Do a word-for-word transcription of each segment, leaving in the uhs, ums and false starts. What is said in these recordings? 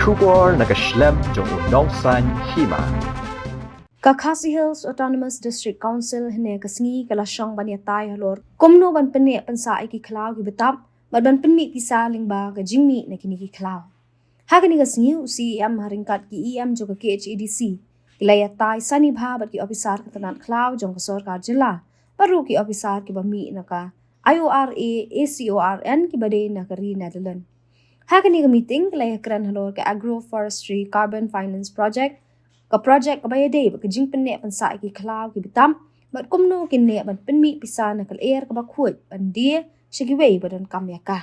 Khubor na ka shlem jong u nongsan hima. Ka Khasi Hills Autonomous District Council hynne ka sngi ka la shong ban ïatai halor kumno ban pynneh pynsah ïa ki khlaw ki btap bad ban pynmih pisa lyngba ka jingmih na kine ki khlaw. Ha kane ka sngi u C E M ha ryngkat ki E M jong ka K H A D C ki la ïatai sani bha bad ki ophisar ka tnat khlaw jong ka sorkar jylla bad ruh ki ophisar kiba mih na ka I O R A, A C O R N kiba dei na ka ri Netherlands. Ha kane ka meeting ki la ïakren halor ka Agroforestry Carbon Finance Project, ka project kaba ïadei bad ka jingpynneh pynsah ïa ki khlaw ki btap bad kumno kin neh ban pynmih pisa na ka lyer kaba khuid ban die sha kiwei ba donkam ïa ka.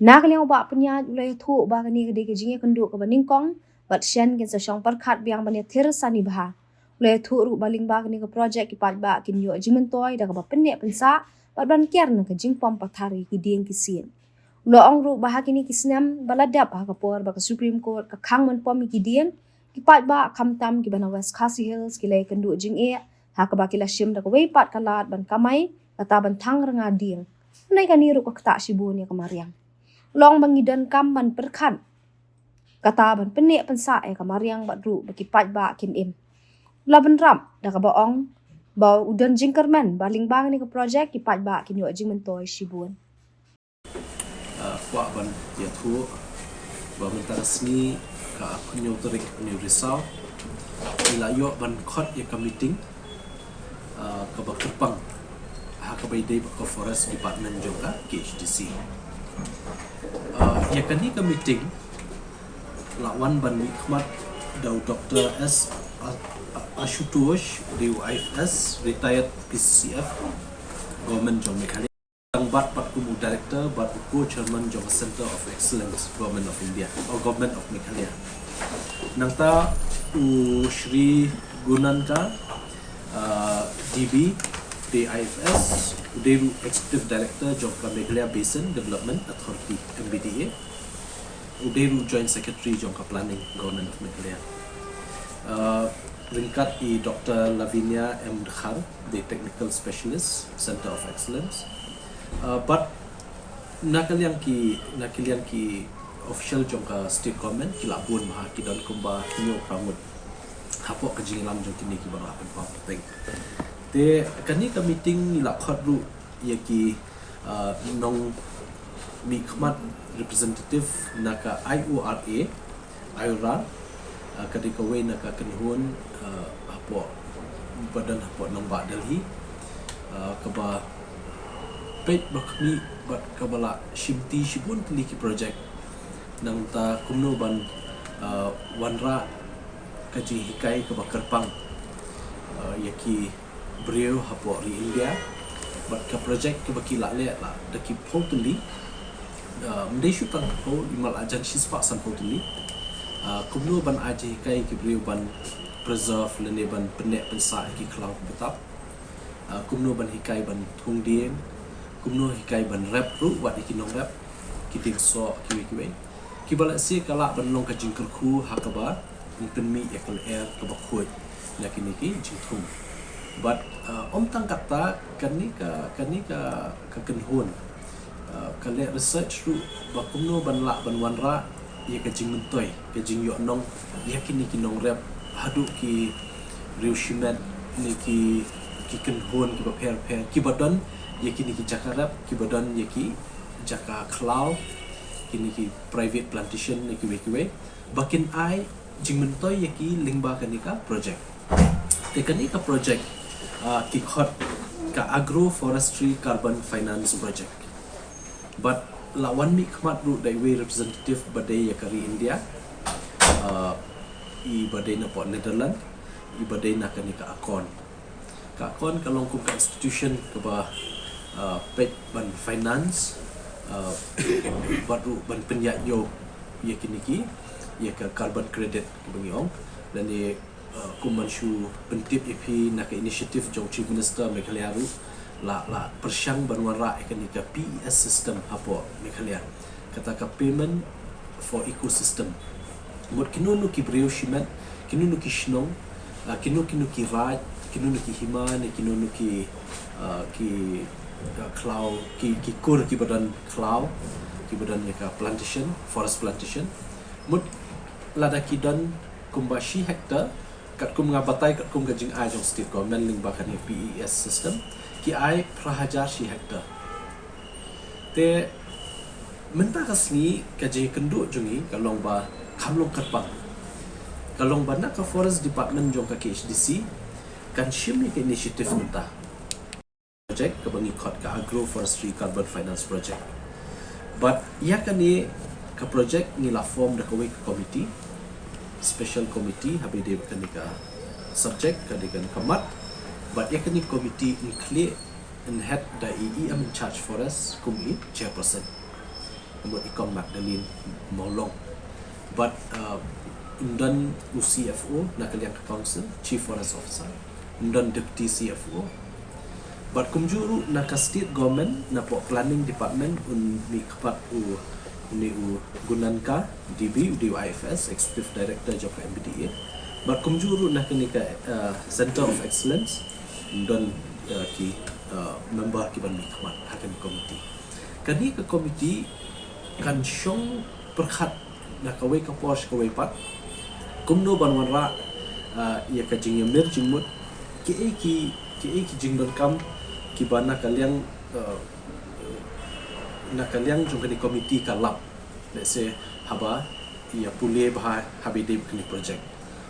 Na ka liang u Bah Pynïaid u la ïathuh ba kane ka dei ka jingïakynduh kaba nyngkong bad shen kin sa shong pyrkhat biang ban ïathir sani bha. U la ïathuh ruh ba lyngba kane ka project ki paidbah kin ïoh jingmyntoi da kaba pynneh pynsah bad ban kiar na ka jingpom pathar ïa ki dieng ki siej. U la ong ruh ba ha kine ki snem ba la dep ha ka por ba ka Supreme Court ka khang ban pom ïa ki dieng, ki paidbah khamtam kiba na West Khasi Hills ki la ïakynduh jingeh ha kaba ki la shim da kawei pat ka lad ban kamai kata ban thang rnga dieng. Hynrei kane ruh ka ktah shibun ïa ka mariang. U la ong ba ngi donkam ban pyrkhat kata ban pynneh pynsah ïa ka mariang bad ruh ba ki paidbah kin im. U la bynrap da kaba ong ba u don jingkyrmen ba lyngba kane ka project ki paidbah kin ïoh jingmyntoi shibun. Uh, kwah ban ïathuh ba mynta ka sngi ka arphew hynñiew tarik u Risaw ngi la ïoh ban khot ïa ka meeting, uh, kaba kyrpang ha kaba ïadei bad ka Forest Department jong ka K H A D C. Uh, ïa kane ka meeting la wan ban mihkhmat da u Doctor S A-, A-, Ashutosh, u dei u I F S, retired P C C F, Government jong Meghalaya. Tang bad pat kum u Director bad u Co-Chairman jong Centre of Excellence, Government of India, or Government of Meghalaya. Nangta u Shri Gunanka, uh, D B, dei I F S, u dei ruh Executive Director jong ka Meghalaya Basin Development Authority, M B D A. U dei ruh Joint Secretary jong ka Planning, Government of Meghalaya. Uh, ryngkat i Doctor Lavinia M Dkhar, dei Technical Specialist, Centre of Excellence. Uh, bad na ka liang ki, na ka liang ki official jong ka State Government ki la bun bha, ki don kumba hynñiew phra ngut hapoh ka jingïalam jong kine kiba la pynpaw pateng. Te kane ka meeting ngi la khot ruh ïa ki, uh, nongmihkhmat, representative na ka I O R A, I O R A, uh, ka dei kawei na ka kynhun, uh, hapoh, ba don hapoh nongbah Delhi, uh, kaba peit ba khmih bad kaba la shimti shibun tylli ki project. Nangta kumno ban, uh, wanrah ka jinghikai kaba kyrpang, uh, ïa ki briew hapoh ri India. Bad ka project kaba ki la leh la da ki phew tylli, uh, ym dei shu tang phew, i mal ajan shispah sanphew tylli. Uh, kumno ban ai jinghikai ki briew ban preserve lane ban pynneh pynsah ïa ki khlaw ki btap. Uh, kumno ban hikai ban thung dieng, kumno hikai ban rep ruh wat ïa ki nongrep, ki dieng soh kiwei kiwei. Kiba lehse ka lah ban long ka jingkyrkhu ha kaba yn pynmih ïa ka lyer kaba khuid na kine ki jingthung. Bad, uh, ym tang katta, kane ka, kane ka, ka kynhun, uh, ka leh research ruh ba kumno ban lah ban wanrah ïa ka jingmyntoi, ka jingïohnong ïa kine ki nongrep haduh ki briew shimet ne ki, ki kynhun kiba pher pher kiba don ïa kine ki jaka rep, kiba don ïa ki jaka khlaw, kine ki private plantation ne kiwei kiwei, ba kin ai jingmyntoi ïa ki lyngba kane ka project. Te kane ka project, uh, ki khot ka Agroforestry Carbon Finance Project. Bad la wan mihkhmat ruh da iwei representative ba dei ïa ka ri India, uh, i ba dei napoh Netherlands, i ba dei na kane ka ACON. Ka ACON ka long kum ka institution kaba, uh, peit ban finance, uh, bad ruh ban pynïaid ïoh ïa kine ki, ïa ka carbon credit kaba ngi ong. Lane, uh, kum ban shu pyntip ïa phi na ka initiative jong Chief Minister Meghalaya ruh la, la pyrshang ban wanrah ïa kane ka P E S system hapoh Meghalaya. Kata ka payment for ecosystem. Mut kino kino ki briew shimet, kino kino ki shnong, uh, kino kino ki raid, kino kino ki hima ne kino kino ki, uh, ki, uh, khlaw, ki, ki kur kiba don khlaw, kiba don ïa ka plantation, forest plantation. Mut Lada ki don kumba shi hectare, katkum nga batai katkum ka jingai jong state government lyngba kane P E S system, ki ai phra hajar shi hectare. Te mynta ka sngi ka jingkynduh jong ngi ka long ba kham long kyrpang. Ka long ba na ka forest department jong ka K H D C kan shim ïa ka initiative mynta. Project kaba ngi khot ka Agroforestry Carbon Finance Project. But ïa kane ka project ngi la form da kawei ka committee, special committee, haba ïadei bad kane ka subject, ka dei kane ka mat. But ïa kane committee in khlieh, in head da i E M in charge forest kum i chairperson. Namar i Kong Magdalene Mawlong. But, uh, ym don u C F O na ka liang ka council, Chief Forest Officer. Ym don deputy C F O. But kumjuh ruh na ka state government, na poh planning department, un mih khmat u, une u Gunanka Devi, u dei u I F S, executive director jong ka M B D A. But kumjuh ruh na kane ka, uh, Center of Excellence, ym don, uh, ki, uh, member kiban mih khmat ha kane committee. Kane ka committee kan shong pyrkhat na kawei ka por sha kawei pat kumno ban wanrah, ah, ïa ka jingïamir jingmut, kiei ki, kiei ki jingdonkam kiba na ka liang, ah, na ka liang jong kane committee ka lap, let's say, haba ïa pule bha, haba ïadei bad kane project.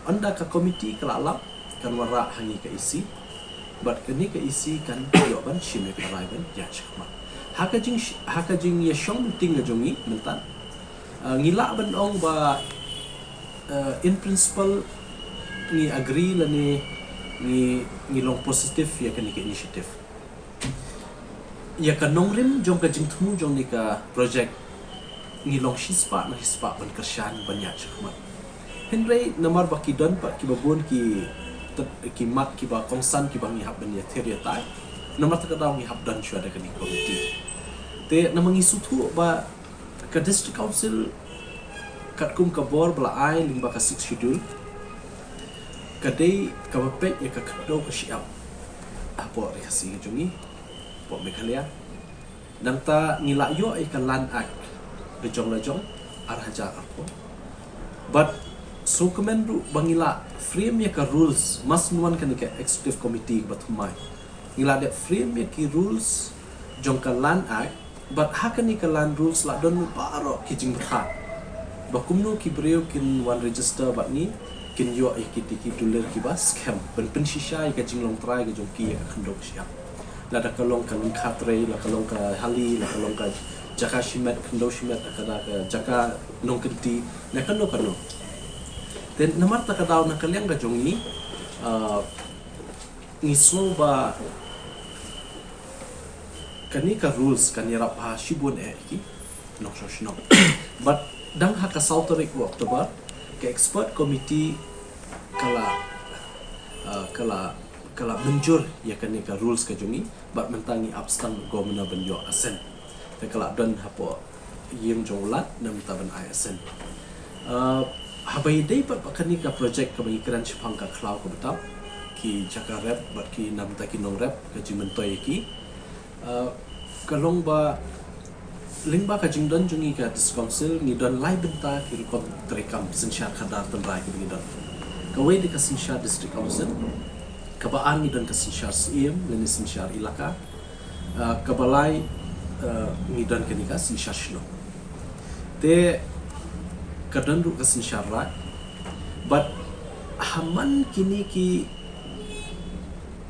Ynda ka committee ka la lap, kan wanrah ha ngi ka E C. Bad kane ka E C kan ïoh ban shim ïa ka rai ban ïaid shakhmat. Ha ka jing, ha ka jingïashong meeting ka jong ngi mynta, ah, ngi lah ban ong ba, ah, in principle ngi agree lane ngi, ngi long positive ïa kane ka initiative. Ïa ka nongrim jong ka jingthmu jong kane ka project ngi long shispah na shispah ban kyrshan ban ïaid shakhmat. Hynrei namar ba ki don pat kiba bun ki, ki mat kiba kongsan kiba ngi hap ban ïathir ïatai, namar kata ka daw ngi hap don shuwa da kane ka committee. Te namar ngi sngewthuh ba ka District Council katkum ka bor ba la ai lyngba ka Sixth Schedule ka dei kaba peit ïa ka khyndew ka shyiap hapoh Ri Khasi ka jong ngi, hapoh Meghalaya. Nangta ngi la ïoh ïa ka Land Act ka jong la jong ar hajar arphew. Bad sngewkmen ruh ba ngi la frame ïa ka rules, mas ngi wan kane ka executive committee ba thymmai. Ngi la dep frame ïa ki rules jong ka Land Act, bad ha kane ka land rules la don baroh ki jingbthah ba kumno ki briew kin wan register bad ngi, kin ïoh ïa kiti ki dulir kiba skhem ban pynshisha ïa ka jinglong trai ka jong ki ïa ka khyndew ka shyiap. Lada ka long ka lyngkha trei, la ka long ka hali, la ka long ka jaka shimet, khyndew shimet, la ka da ka jaka nongkynti, na kano kano. Te namar kata ka daw na ka liang ka jong ngi, ah, ngi sngew ba kane ka rules kan ïarap bha shibun eh ki nongshong shnong. Bad dang ha ka saw tarik u October ka expert committee ka la, ah, ka la, ka la mynjur ïa kane ka rules ka jong ngi, bad mynta ngi ap sdang governor ban ïoh assent. Te ka la don hapoh ïing jong u Lat na mynta ban ai assent. Ah, haba ïadei bad kane ka project kaba ngi kren shaphang ka khlaw ka btap, ki jaka rep bad ki na mynta ki nongrep, ka jingmyntoi ïa ki. Ah, ka long ba lyngba ka jingdon jong ngi ka District Council ngi don lai bynta ki rukom treikam synshar khadar tynrai kiba ngi don. Kawei dei ka synshar District Council, kaba ar ngi don ka synshar Syiem lane synshar Elaka. Ah, kaba lai, ah, ngi don kane ka synshar shnong. Te ka don ruh ka synshar raid. Bad ha man kine ki,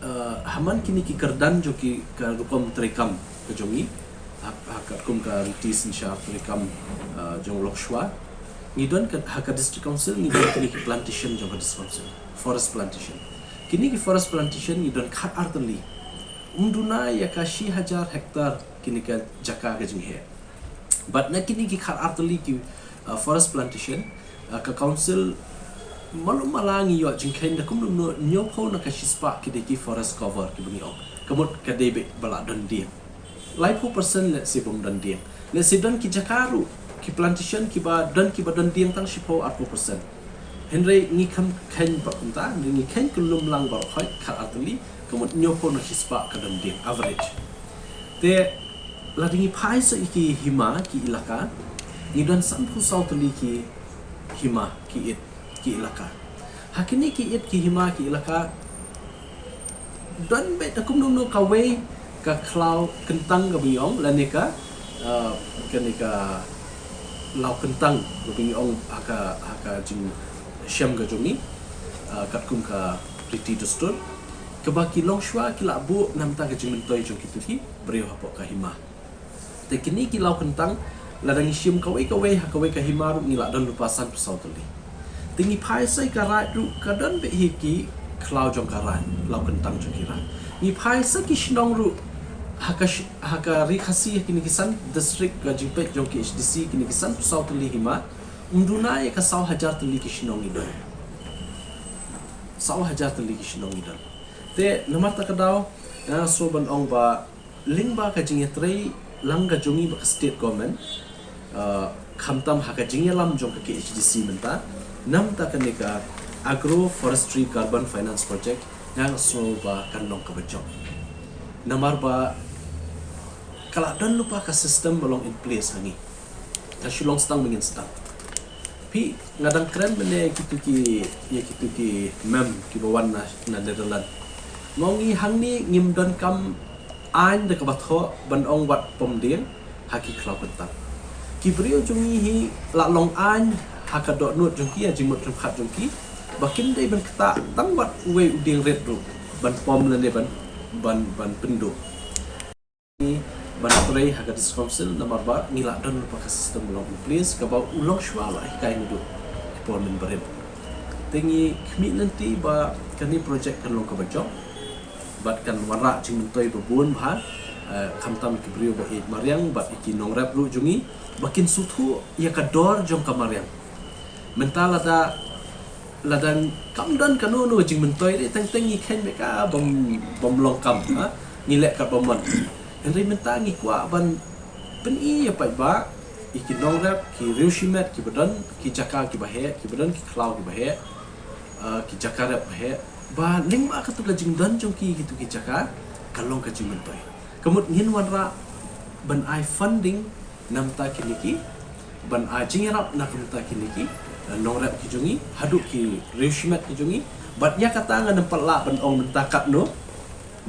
ah, ha man kine ki kyrdan jong ki ka rukom treikam ka jong ngi, ha, ha katkum ka riti synshar treikam, ah, jong u lok shuwa, ngi don ka, ha ka District Council ngi don kine ki plantation jong ka District Council, forest plantation. Kine ki forest plantation ngi don khat ar tylli. Ym duna ïa ka shi hajar hektar kine ka jaka ka jingheh. Bad na kine ki khat ar tylli ki, uh, forest plantation, uh, ka council malu mala ngi ïoh jingkheiñ da kumno kumno, hynñiewphew na ka shispah ki dei ki forest cover kiba ngi ong. Ka mut ka dei beit ba la don dieng. Laiphew percent lehse bym don dieng. Lehse don ki jaka ruh, ki plantation kiba don, kiba don dieng tang shiphew arphew percent. Hynrei ngi kham kheiñ bad kumta, hynrei ngi kheiñ kyllum lang baroh khoit khat ar tylli, ka mut hynñiewphew na shispah ka don dieng average. Te lada ngi phai sa ïa ki hima, ki elaka, ngi don sanphew saw tylli ki hima ki it ki ilaka. Ha kine ki it ki hima ki ilaka don beit da kumno kumno kawei ka khlaw kyntang kaba ngi ong lane ka, uh, kane ka law kyntang kaba ngi ong ha ka, ha ka jingshem ka jong ngi, uh, katkum ka riti dustur kaba ki longshuwa ki la buh namar ka jingmyntoi jong kito ki briew hapoh ka hima. Te kine ki law kyntang lada ngi shim kawei kawei ha kawei ka hima ruh ngi la don lypa sanphew saw tylli. Te ngi phai sa ïa ka Raid ruh ka don beit hi ki khlaw jong ka Raid, law kyntang jong ki Raid. Ngi phai sa ki shnong ruh ha ka sh-, ha ka Ri Khasi ha kine ki san district ka jingpeit jong ki H D C kine ki sanphew saw tylli hima, ym duna ïa ka saw hajar tylli ki shnong ngi don. Saw hajar tylli ki shnong ngi don. Te namar kata ka daw nga sngew ban ong ba lyngba ka jingïatrei lang ka jong ngi bad ka state government, uh, khamtam ha ka jingïalam jong ka K H D C mynta, namar kane ka Agro Forestry Carbon Finance Project, nga sngew ba kan long kaba jop. Namar ba ka la don lypa ka system ba long in place ha ngi. Ka shu long sdang ba ngin sdang. Phi, nga dang kren mynne ïa kito ki, ïa kito ki mem kiba wan na, na Netherlands. Nga ong ngi hangne ngim donkam aiñ da kaba thoh ban ong wat pom dieng ha ki khlaw kyntang. Ki briew jong ngi hi la long aiñ ha ka dohnud jong ki, ha jingmut jingpyrkhat jong ki ba kim dei ban ktah tang wat uwei u dieng rit ruh ban pom lane ban, ban, ban pynduh. Ban trei ha ka District Council namar ba ngi la don lypa ka system long in place kaba u longshuwa la hikai naduh ki por mynbarim. Te ngi khmih lynti ba kane project kan long kaba jop bad kan wanrah jingmyntoi ba bun bha, eh, khamtam ki briew ba ïeit mariang bad ki nongrep ruh jong ngi ba kin sngewthuh ïa ka dor jong ka mariang. Mynta lada, lada kam don kano kano jingmyntoi de teng teng ngi kheiñ beit ka bym, bym long kam, ha? Ngi leh kat ba mon. Hynrei mynta ngi kwah ban pyni ïa paidbah, ïa ki nongrep, ki riewshimet kiba don ki jaka kiba heh, kiba don ki khlaw kiba heh, ah, ki jaka rep ba heh, ba lyngba katu ka jingdon jong ki kito ki jaka ka long ka jingmyntoi. Ka mut ngin wanrah ban ai funding namar kine ki, ban ai jingïarap na ka bynta kine ki, eh, nongrep ki jong ngi, haduh ki riewshimet ki jong ngi. Bad ïa kata ngan ym pat lah ban ong mynta katno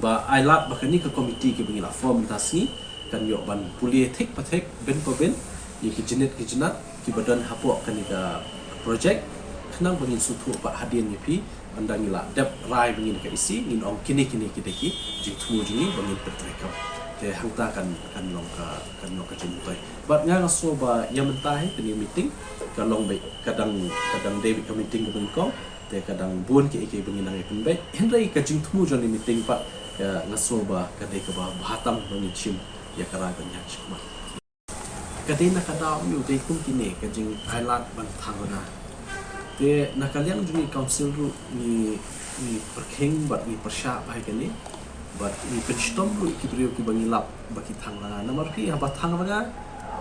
ba ai lad ba kane ka komiti kiba ngi la form mynta sngi kan ïoh ban pule thik pa thik, bin pa bin ïa ki jingit ki jingat kiba don hapoh kane ka project, khnang ba ngin sngewthuh ba hadien ïa phi. Ynda ngi la dep rai ba ngin ka isi, ngin ong kine kine ki dei ki jingthmu jong ngi ba ngin pyntreikam. Te hangta kan, kan long ka, kan long ka jingmyntoi. Bad nga nga sngew ba ïa mynta hi kane meeting ka long beit, ka dang, ka dang dei beit ka meeting kaba nyngkong. Te ka dang bun kiei kiei ba ngin nang ïa pynbeit. Hynrei ka jingthmu jong kane meeting pat, ka, nga sngew ba ka dei kaba bha tam ba ngin shim ïa ka rai ban ïaid shakhmat. Ka dei na ka daw ïa u dei kum kine ka jingailad ban thang rnga. Te na ka liang jong ngi council ruh ngi, ngi pyrkhing bad ngi pyrshah bha ïa kane. Bad ngi pynshitom ruh ïa ki briew kiba ngi lap ba ki thang rnga. Namar phi haba thang rnga,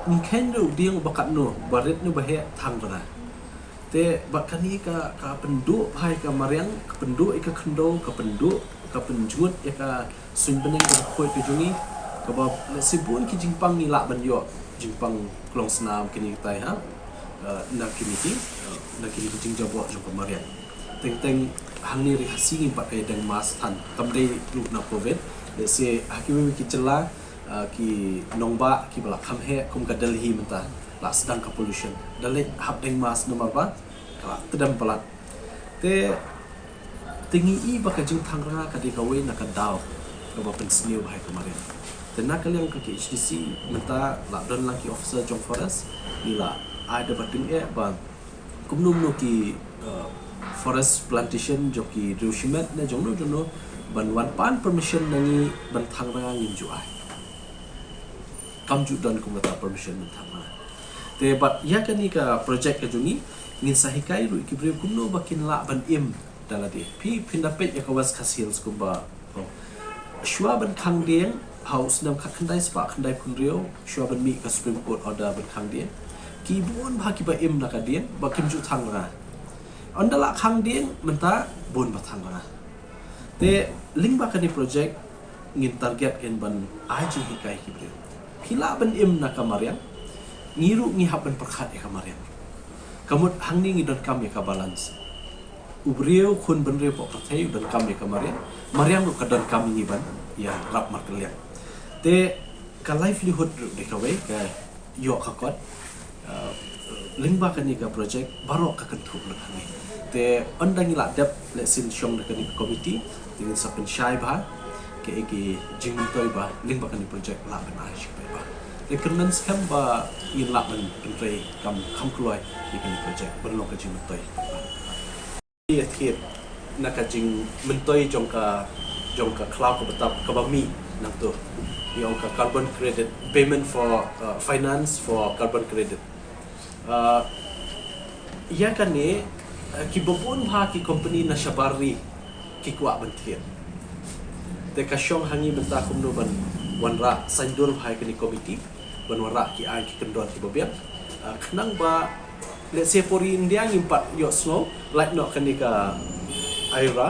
ym kheiñ ruh u dieng uba katno, ba rit ne ba heh, thang rnga. Te bad kane ka, ka pynduh bha ïa ka mariang, ka pynduh ïa ka khyndew, ka pynduh, ka pynjngut ïa ka suiñ bneng kaba khuid ka jong ngi, kaba lehse bun ki jingpang ngi lah ban ïoh, jingpang klong snam kine kitai ha, eh, na kine ki, eh, na kine ki jingjaboh jong ka mariang. Teng teng hangne Ri Khasi ngim pat ïadeng mask than, kam dei ruh na covid. Lehse ha kiwei kiwei ki jylla, eh, ki nongbah kiba la kham heh kum ka Delhi mynta la sdang ka pollution. Da leit hap deng mask namar ba ka la tdem palat. Te, te ngi i ba ka jingthang rnga ka dei kawei na ka daw kaba pynsniew bha ïa ka mariang. Te na ka liang ka K H D C mynta la don lang ki officer jong forest, ngi la ai da ba tyngeh ba kumno kumno ki, eh, forest plantation jong ki riewshimet ne jongno jongno ban wan pan permission na ngi ban thang rnga ngim ju ai. Kam ju don kum kata permission ban thang rnga. Te bad ïa kane ka project ka jong ngi ngin sa hikai ruh ïa ki briew kumno ba kin lah ban im da lade. Phi, phin da peit ïa ka West Khasi Hills kumba, oh, shuwa ban khang dieng ha u snem khatkhyndai spah khyndai phew hynriew, shuwa ban mih ka Supreme Court order ban khang dieng, ki bun bha kiba im na ka dieng ba kim ju thang rnga. Ynda la khang dieng mynta bun ba thang rnga. Te lyngba kane project ngin target, ngin ban ai jinghikai ki briew. Phi lah ban im na ka mariang, ngi ruh ngi hap ban pyrkhat ïa ka mariang. Ka mut hangne ngi donkam ïa ka balance. U briew khun bynriew pop pyrthei u donkam ïa ka mariang, mariang ruh ka donkam ïa ngi ban ïarap markylliang. Te ka livelihood ruh dei kawei ka ïoh ka kot. Uh, lyngba kane ka project baroh ka kynthup lut hangne. Te ynda ngi la dep lehse shong da kane ka committee, te ngin sa pynshai bha kaei ki jingmyntoi ba lyngba kane project lah ban ai sha ki paidbah. Te kyrmen skhem ba ngin lah ban pyntrei kam kham kloi ïa kane project ban long ka jingmyntoi. Ïa thied na ka jingmyntoi jong ka, jong ka khlaw ka btap kaba mih nangto, ïa ong ka carbon credit, payment for, uh, finance for carbon credit. Uh, ïa kane, uh, kiba bun bha ki company na shabar ri ki kwah ban thied. Te ka shong ha ngi mynta kumno ban wanrah, saiñdur bha ïa kane committee ban wanrah ki aiñ ki kyndon kiba biang. Uh, khnang ba lehse por ri India ngim pat ïohsngew lait noh kane ka IRA,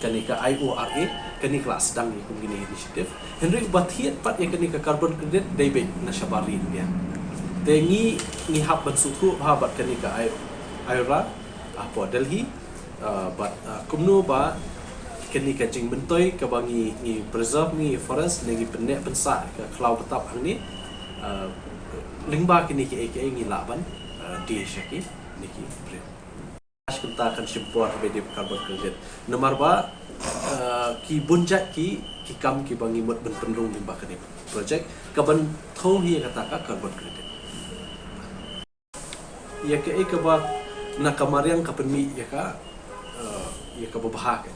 kane ka IORA, kane ka la sdang ïa kum kine initiative. Hynrei ba thied pat ïa kane ka carbon credit dei beit na shabar ri India. Te ngi, ngi hap ban sngewthuh bha bad kane ka I-, IRA hapoh Delhi. Uh, bad, uh, kumno ba kane ka jingmyntoi kaba ngi, ngi preserve ngi forest ne ngi pynneh pynsah ka khlaw btap hangne, uh, lyngba kine kiei kiei ngi lah ban, uh, die sha kine ki briew. Kumta kan shim por haba dei carbon credit. Namar ba, uh, ki bun jait ki, ki kam kiba ngi mut ban pynrung lyngba kane project kaban thew hi ïa kata ka carbon credit. Ïa kaei kaba na ka mariang ka pynmih ïa ka, uh, ïa kaba bha ka.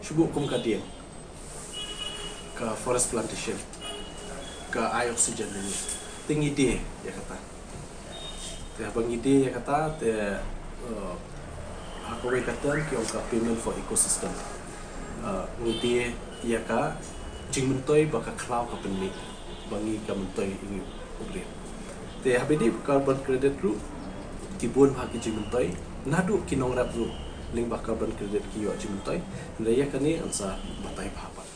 Shu buh kum ka dieng, ka forest plantation, ka ai oxygen ïa ngi. Te ngi die ïa kata. Te haba ngi die ïa kata te, uh, ha kawei ka term ki ong ka payment for ecosystem. Uh, ngi die ïa ka jingmyntoi ba ka khlaw ka pynmih ba ngi ka myntoi ïa ngi u briew. Te haba dei carbon credit ruh ki bun bha ki jingmyntoi, naduh ki nongrep ruh lyngba carbon credit ki ïoh jingmyntoi. Hynrei ïa kane ngan sa batai bha pat.